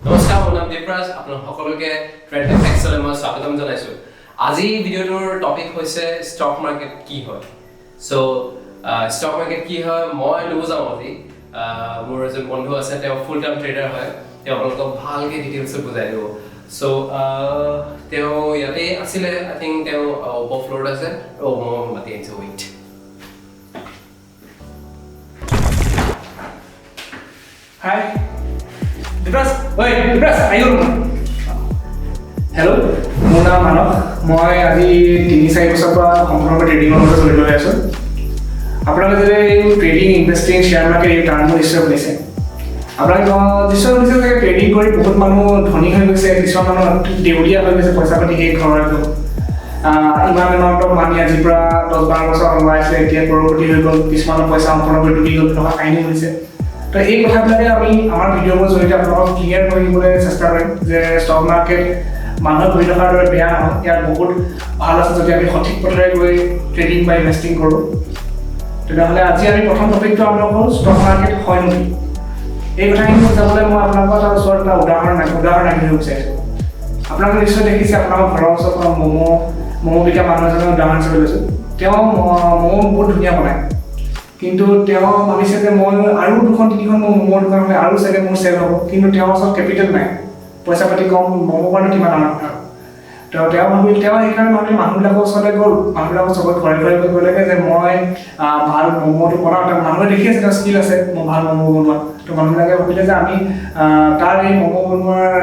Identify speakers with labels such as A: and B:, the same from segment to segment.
A: নমস্কাৰ, মোৰ নাম দীপৰাজ। আপোনালোক সকলোকে ট্ৰেড এফেক্সলৈ মই স্বাগতম জনাইছোঁ। আজি ভিডিঅ'টোৰ টপিক হৈছে ষ্টক মাৰ্কেট কি হয়। চ' ষ্টক মাৰ্কেট কি হয় মই নুবুজাওঁ আজি। মোৰ এজন বন্ধু আছে, তেওঁ ফুল টাইম ট্ৰেডাৰ হয়। তেওঁ আপোনালোকক ভালকৈ ডিটেইলছত বুজাই দিব। চ' তেওঁ ইয়াতে আছিলে, আই থিংক তেওঁ ওপৰ ফ্ল'ৰত আছে। অ', মই মাতি আনিছোঁ, ৱেইট।
B: হাই দীপৰাজ, ঐ দীপৰাজ, আহি গ'ল মই। হেল্ল', মোৰ নাম মানস। মই আজি 3-4 বছৰৰ পৰা সম্পূৰ্ণৰূপে ট্ৰেডিঙৰ লগত জড়িত হৈ আছোঁ। আপোনালোকে যদি এই ট্ৰেডিং, ইনভেষ্টিং, শ্বেয়াৰ মাৰ্কেট এই টাৰ্মবোৰ নিশ্চয় শুনিছে। আপোনালোকে নিশ্চয় শুনিছে যে ট্ৰেডিং কৰি বহুত মানুহ ধনী হৈ গৈছে, কিছুমান মানুহ দেউলীয়া হৈ গৈছে, পইচা পাতি শেষ ঘৰৰ একদম। ইমান এমাউণ্ট অফ মানি আজিৰ পৰা 10-12 বছৰ ওলাই আছে, এতিয়া কৰোৰপতি হৈ গ'ল, কিছুমানৰ পইচা সম্পূৰ্ণৰূপে ডুবি গ'ল, তেনেকুৱা কাহিনী হৈছে। তো এই কথাবিলাকে আমি আমাৰ ভিডিঅ'বোৰৰ জৰিয়তে আপোনালোকক ক্লিয়াৰ কৰি দিবলৈ চেষ্টা কৰিম যে ষ্টক মাৰ্কেট মানুহে ভৰি থকাৰ দৰে বেয়া নহয়, ইয়াত বহুত ভাল আছে যদি আমি সঠিক পথেৰে গৈ ট্ৰেডিং বা ইনভেষ্টিং কৰোঁ। তেনেহ'লে আজি আমি প্ৰথম টপিকটো আৰম্ভ কৰোঁ, ষ্টক মাৰ্কেট হয় নেকি? এই কথাখিনি বুজাবলৈ মই আপোনালোকৰ এটা ওচৰত এটা উদাহৰণ দাঙি ধৰিব বিচাৰিছোঁ। আপোনালোকে নিশ্চয় দেখিছে, আপোনালোকৰ ঘৰৰ ওচৰত ম'ম' ম'ম' বিকা মানুহ এজনৰ উদাহৰণ হিচাপে লৈছোঁ। তেওঁ ম'ম' বহুত ধুনীয়া বনায়, কিন্তু তেওঁ ভাবিছে যে মই আৰু দুখন তিনিখন মোৰ ম'মৰ দোকান হ'লে আৰু চাগে মোৰ চেল হ'ব। কিন্তু তেওঁৰ ওচৰত কেপিটেল নাই, পইচা পাতি কম, ম'ম' কাৰণে কিমান আনাৰ কথা। তেওঁ ভাবিল, তেওঁ সেইকাৰণে ভাবিলে মানুহবিলাকৰ ওচৰলৈ গ'ল, মানুহবিলাকৰ চবত ঘৰে ঘৰে গৈ ক'লেগৈ যে মই ভাল ম'ম'টো বনাওঁ। তেওঁ মানুহে দেখি আছে তেওঁৰ স্কিল আছে মই ভাল ম'ম' বনোৱা। তো মানুহবিলাকে ভাবিলে যে আমি তাৰ এই ম'ম' বনোৱাৰ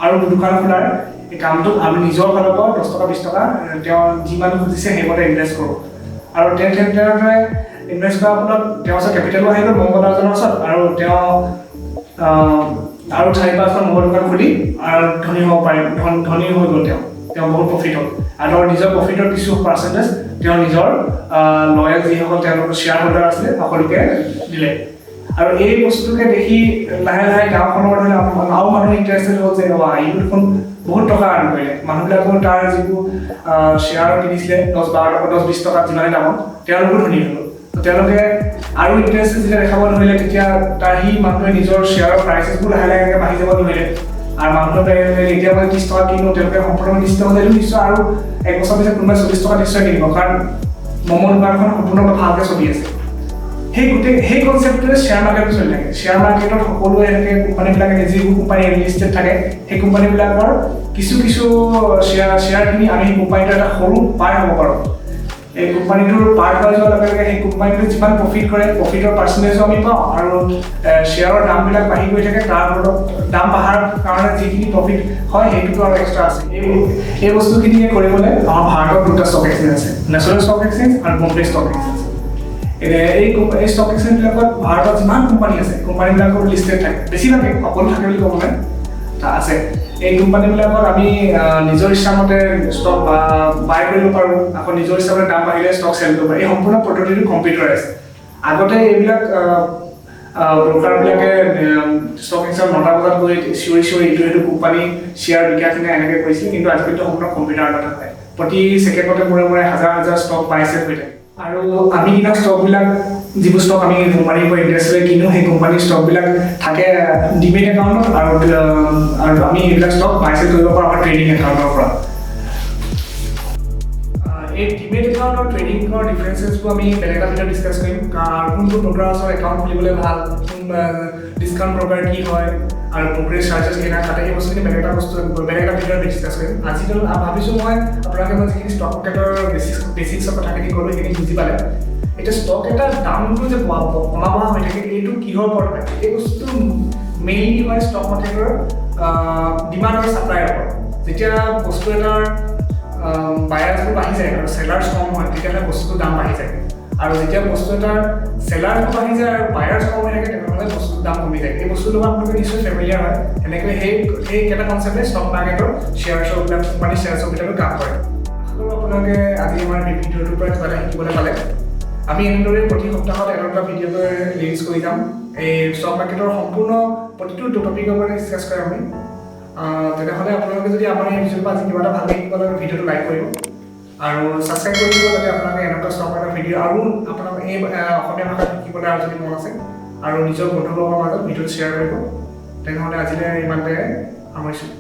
B: আৰু দোকান খোলাৰ এই কামটোত আমি নিজৰ ফালৰ পৰা 10 টকা 20 টকা তেওঁ যিমান খুজিছে সেইমতে ইনভেষ্ট কৰোঁ। আৰু তেওঁ তেনেদৰে ইনভেষ্ট কৰাৰ ফলত তেওঁৰ ওচৰত কেপিটেলো আহি গ'ল ম'ম' বনোৱাজনৰ ওচৰত, আৰু তেওঁ আৰু চাৰি পাঁচখন ম'মৰ দোকান খুলি আৰু ধনী হ'ব পাৰে, ধনী হৈ গ'ল তেওঁ। তেওঁ বহুত প্ৰফিট হ'ল আৰু তেওঁৰ নিজৰ প্ৰফিটৰ কিছু পাৰ্চেণ্টেজ তেওঁ নিজৰ লয়েল যিসকল তেওঁলোকৰ শ্বেয়াৰ হোল্ডাৰ আছিলে সকলোকে দিলে। আৰু এই বস্তুটোকে দেখি লাহে লাহে গাঁওখনৰ ধৰি লওক আৰু মানুহ ইণ্টাৰেষ্টেড হ'ল যে ৱা, ইও দেখোন বহুত টকা আৰ্ণ কৰিলে। মানুহবিলাকেও তাৰ যিবোৰ শ্বেয়াৰ কিনিছিলে 10-12 টকা, 10-20 টকাত যিমানে দামত, তেওঁলোকো ধনী হৈ গ'ল। তো তেওঁলোকে আৰু ইণ্টাৰেষ্ট যেতিয়া দেখাব ধৰিলে, তেতিয়া তাৰ সি মানুহে নিজৰ শ্বেয়াৰৰ প্ৰাইচেছবোৰ লাহে লাহে বাঢ়ি যাব ধৰিলে। আৰু মানুহে এতিয়া মই 30 টকা কিনো, তেওঁলোকে সম্পূৰ্ণ 30 টকা দিলেও নিশ্চয় আৰু এক বছৰ পিছত কোনোবাই 40 টকা নিশ্চয় কিনিব, কাৰণ ম'ম' দোকানখন সম্পূৰ্ণভাৱে ভালকৈ চলি আছে। সেই গোটেই সেই কনচেপ্টটোৱে শ্বেয়াৰ মাৰ্কেটত চলি থাকে। শ্বেয়াৰ মাৰ্কেটত সকলোৱে এনেকৈ কোম্পানীবিলাকে, যিবোৰ কোম্পানী লিষ্টেড থাকে, সেই কোম্পানীবিলাকৰ কিছু কিছু শ্বেয়াৰখিনি আমি সেই কোম্পানীটোৰ এটা সৰু পাৰ্ট হ'ব পাৰোঁ। এই কোম্পানীটোৰ পাৰ্ট হৈ যোৱাৰ লগে লগে সেই কোম্পানীটোৱে যিমান প্ৰফিট কৰে, প্ৰফিটৰ পাৰ্চেণ্টেজো আমি পাওঁ আৰু শ্বেয়াৰৰ দামবিলাক বাঢ়ি গৈ থাকে। তাৰ ফলত দাম বঢ়াৰ কাৰণে যিখিনি প্ৰফিট হয় সেইটোতো আৰু এক্সট্ৰা আছে। এই বস্তুখিনিয়ে কৰিবলৈ আমাৰ ভাৰতত দুটা ষ্টক এক্সচেঞ্জ আছে, নেশ্যনেল ষ্টক এক্সচেঞ্জ আৰু বম্বে ষ্টক এক্সচেঞ্জ। এই ষ্টক এক্সচেঞ্জবিলাকত ভাৰতত যিমান কোম্পানী আছে, কোম্পানীবিলাকৰ লিষ্টেড থাকে, বেছিভাগে, সকলো থাকে বুলি ক'ব নোৱাৰে, আছে। এই কোম্পানীবিলাকত আমি নিজৰ ইচ্ছামতে ষ্টক বাই কৰিব পাৰোঁ, আকৌ নিজৰ ইচ্ছামতে দাম বাঢ়িলে ষ্টক চেল কৰিব পাৰোঁ। এই সম্পূৰ্ণ পদ্ধতিটো কম্পিউটাৰাইজ। আগতে এইবিলাক ব্ৰকাৰবিলাকে ষ্টক এক্সচেঞ্জ 9টা বজাত গৈ চিঞৰি চিঞৰি ইটো সেইটো কোম্পানী শ্বেয়াৰ বিকা কিনা এনেকৈ কৰিছিল, কিন্তু আজিকালিতো সম্পূৰ্ণ কম্পিউটাৰত হয়। প্ৰতি ছেকেণ্ডতে মূৰে মূৰে হাজাৰ হাজাৰ ষ্টক বাই চেল হৈ থাকে। আৰু আমি কিনা ষ্টকবিলাক, যিবোৰ ষ্টক আমি কোম্পানীৰ পৰা ইণ্টাৰেষ্ট লৈ কিনো, সেই কোম্পানীৰ ষ্টকবিলাক থাকে ডিমেট একাউণ্টত আৰু আমি এইবিলাক ষ্টক বাই চেল কৰিব পাৰোঁ আমাৰ ট্ৰেডিং একাউণ্টৰ পৰা। এই ডিমেট একাউণ্ট আৰু ট্ৰেডিঙৰ ডিফাৰেঞ্চেছবোৰ আমি বেলেগ এটা ভিডিঅ'ত ডিছকাছ কৰিম, কাৰণ কোনটো ব্ৰকাৰ ওচৰত একাউণ্ট খুলিবলৈ ভাল, কোন ডিছকাউণ্ট ব্ৰকাৰ কি হয় আৰু ব্ৰকাৰেজ চাৰ্জেছ কেনেকৈ কাটে, এই বস্তুখিনি বেলেগ এটা বস্তু, বেলেগ এটা ভিডিঅ'ত ডিছকাছ কৰিম। আজি ভাবিছোঁ মই আপোনালোকে মই যিখিনি ষ্টক মাৰ্কেটৰ বেচিক্সৰ কথাখিনি ক'লোঁ, সেইখিনি বুজি পালে। এতিয়া ষ্টক এটাৰ দামটো যে কমা বঢ়া হৈ থাকে, এইটো কিহৰ ওপৰত হয়? এই বস্তুটো মেইনলি হয় ষ্টক মাৰ্কেটৰ ডিমাণ্ড আৰু ছাপ্লাইৰ ওপৰত। যেতিয়া বস্তু এটাৰ বায়াৰ্ছবোৰ বাঢ়ি যায় আৰু চেলাৰ্ছ কম হয়, তেতিয়াহ'লে বস্তুটোৰ দাম বাঢ়ি যায়। আৰু যেতিয়া বস্তু এটাৰ চেলাৰ্ছবোৰ বাঢ়ি যায় আৰু বায়াৰ্ছ কম হৈ থাকে, তেনেহ'লে বস্তুটোৰ দাম কমি যায়। এই বস্তুটোৰ লগত আপোনালোকে নিশ্চয় ফেমিলিয়াৰ হয়। সেনেকৈ সেই কেইটা কনচেপ্টে ষ্টক মাৰ্কেটৰ শ্বেয়াৰ্ছৰবিলাক, কোম্পানীৰ শ্বেয়াৰ্ছৰবিলাকো কাম কৰে। আশা কৰোঁ আপোনালোকে আজি আমাৰ এই ভিডিঅ'টোৰ পৰা কিবা এটা শিকিবলৈ পালে। আমি এনেদৰে প্ৰতি সপ্তাহত এটা দুটা ভিডিঅ' ৰিলিজ কৰি যাম। এই ষ্টক মাৰ্কেটৰ সম্পূৰ্ণ প্ৰতিটো টপিকৰ ওপৰতে ডিছকাছ কৰিম আমি। তেনেহ'লে আপোনালোকে যদি আমাৰ এই ভিডিঅ'টোৰ পৰা আজি কিবা এটা ভালকৈ শিকিব লাগে, ভিডিঅ'টো লাইক কৰিব আৰু ছাবস্ক্ৰাইব কৰি দিব, যাতে আপোনালোকে এনেকুৱা ষ্টক মাৰ্কেটৰ ভিডিঅ' আৰু আপোনালোকে এই অসমীয়া ভাষাত শিকিবলৈ আৰু যদি মন আছে, আৰু নিজৰ বন্ধুবৰ্গৰ মাজত ভিডিঅ'টো শ্বেয়াৰ কৰিব। তেনেহ'লে আজিলৈ ইমানতে সামৰিছোঁ।